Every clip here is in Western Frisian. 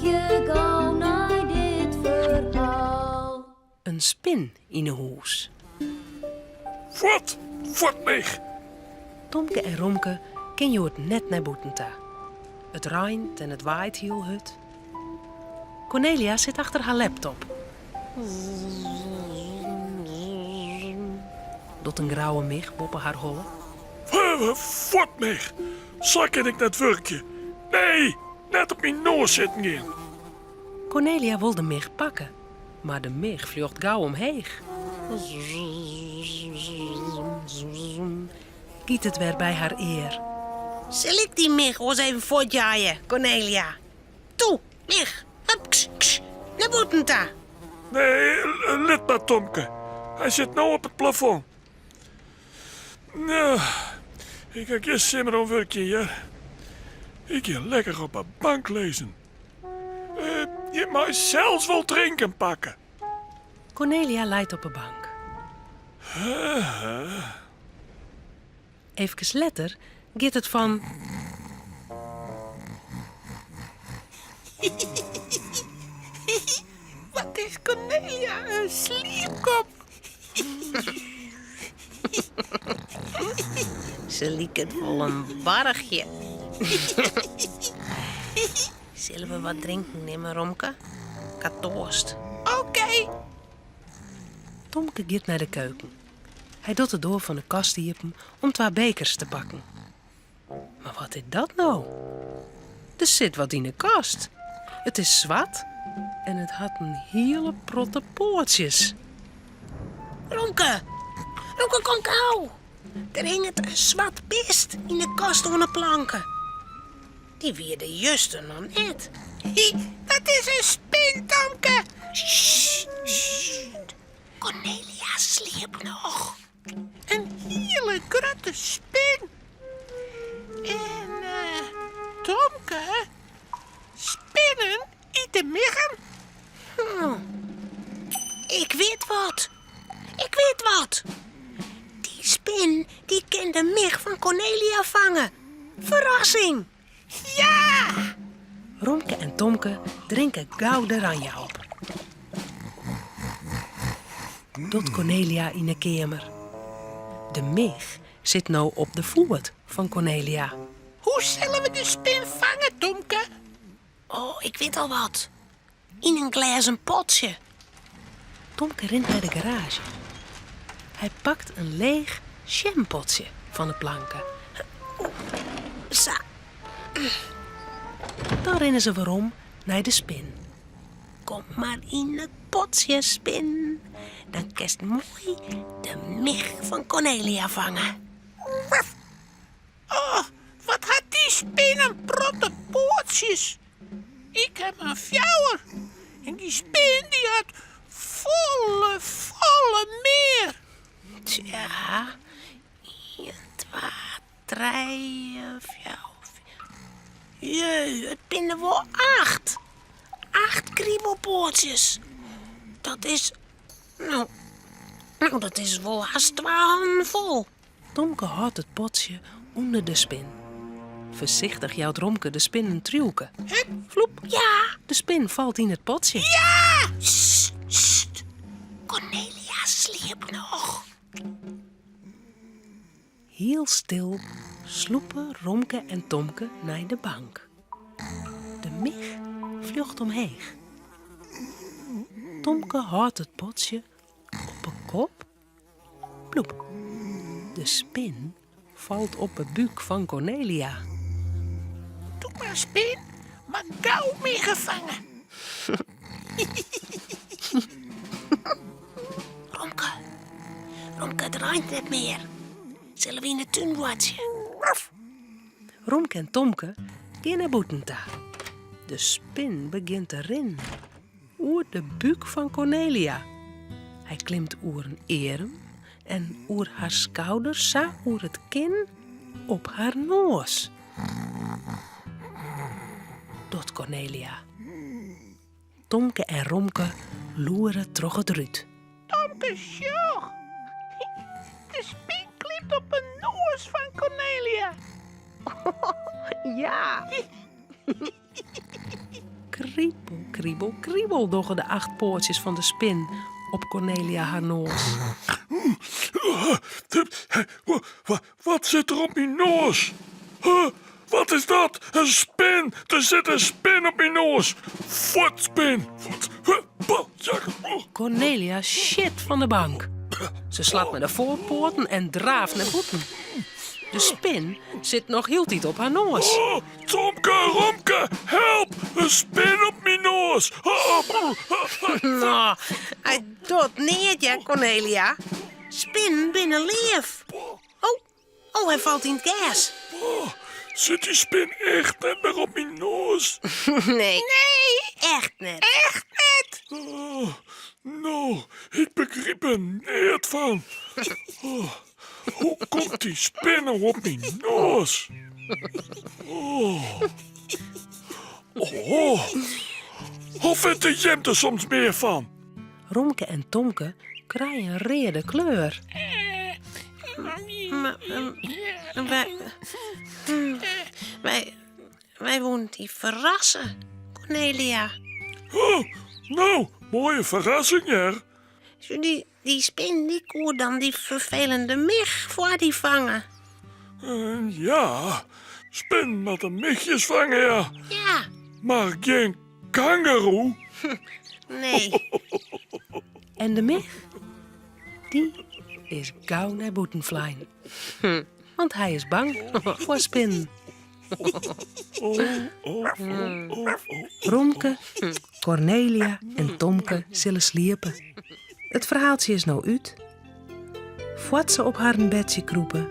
Harkje gau nei dit ferhaal. In spin yn 'e hûs. Fuort, fuort mich! Tomke en Romke kin hjoed net nei bûten ta. It reint en it waait hiel hurd. Kornelia sit achter har laptop. Docht in grauwe mich boppe har holle. Fuort mich! Sa kin ik net wurkje. Nee, net op myn noas sitten gean. Kornelia wol de mich pakke, mar de mich fljocht gau omheech. Giet it wer by har ear. Sil ik dy mich oars even fuortjeie, Kornelia? Toe, mich, hup, ks, ks, nei bûten ta. Nee, lit mar, Tomke. Hy sit no op it plafond. No, ik ha gjin sin mear oan wurkjen, hear. Ik gean lekker op 'e bank lizzen. Je mei sels wol drinken pakke. Kornelia leit op 'e bank. Efkes letter giet it fan. Wat is Kornelia in sliepkop. Se liket wol in barchje. Sille we wat drinken nimme, Romke? Ik ha toarst. Oké. Tomke giet nei de keuken. Hy docht de doar fan de kast iepen om twa bekers te pakken. Mar wat is dat no? Der sit wat yn 'e kast. It is swart en it hat in hiele protte poatsjes. Romke, Romke, kom gau! Der hinget in swart bist yn 'e kast oan 'e planke. Dy wie der juster noch net. Hi, dat is in spin, Tomke! Sst, Kornelia sliept noch. In hiele grutte spin. En Tomke, spinnen ite miggen. Ik wit wat. Ik wit wat. Dy spin dy kin de mich fan Kornelia fange. Ferrassing! Ja! Romke en Tomke drinke gau de ranja op. Docht Kornelia yn 'e keamer. De mich sit no op de foet fan Kornelia. Hoe sille we de spin fange, Tomke? Oh, ik wit al wat. Yn in glêzen potsje. Tomke rint nei de garaazje. Hy pakt in leech sjempotsje fan 'e planke. Sa. Dan rinne se werom nei de spin. Kom mar yn it potsje, spin. Dan kinst moai de mich fan Kornelia fange. Oh, wat hat dy spin in protte poatsjes. Ik ha mar fjouwer en dy spin dy hat folle, folle mear. Tsja, ien, twa, trije, fjouwer, fiif. Jeu, it binne wol acht. Acht kribelpoatsjes. Dat is, no, no, dat is wol hast twa hannen fol. Tomke hâldt it potsje ûnder de spin. Foarsichtich jout Romke de spin in triuwke. Floep! Ja! De spin falt yn it potsje. Ja! Sst, sst. Kornelia sliept noch. Hiel stil slûpe Romke en Tomke nei de bank. De mich fljocht omheech. Tomke hâldt it potsje op 'e kop Ploep. De spin falt op 'e búk fan Kornelia. Doe mar, spin, mar gau miggen fange. Romke, Romke, it reint net mear. Sille we yn 'e tún boartsje? Romke en Tomke gean nei bûten ta. De spin begjint te rinnen. Oer de búk fan Kornelia. Hy klimt oer in earm en oer har skouder sa oer it kin op har noas. Docht Kornelia. Tomke en Romke loere troch it rút. Tomke, sjoch! De spin klimt op 'e noas fan Kornelia. Ja! Kriebel, kriebel, kriebel dogge de acht poatsjes fan de spin op Kornelia har noas. Wat sit der op myn noas? Wat is dat? In spin! Der sit in spin op myn noas! Fuort, spin! Fuort! Kornelia sjit fan de bank. Se slacht mei de foarpoaten en draaft nei bûten. De spin sit noch hieltyd op har noas. Oh, Tomke, Romke, help! In spin op myn noas! No, hy docht neat, hear, Kornelia. Spinnen binne leaf. Oh, oh, hy falt yn it gers. Oh, sit dy spin echt net mear op myn noas? Nee. Nee. Echt net. Echt net. Oh, no, ik begryp der neat fan. Oh, hoe komt dy spin no op myn noas? Oh. Oh. Of witte jim der soms mear fan? Romke en Tomke krije in reade kleur. Wy, wy woenen dy ferrasse, Kornelia. Oh, no, moaie ferrassing, hear. Dy, dy spin dy koe dan dy ferfelende mich foar dy fange. Uh, ja, spinnen moatte michjes fange, ja. Ja. Mar gjin kangeroe. Nee. En de mich? Dy is gau nei bûten flein. Want hy is bang foar spinnen. Oh, oh, oh, oh, oh. Romke, Kornelia en Tomke sille sliepe. It ferhaaltsje is no út. Foar't se op harren bedsje krûpe,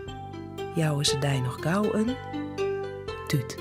jouwe se dy noch gau in tút.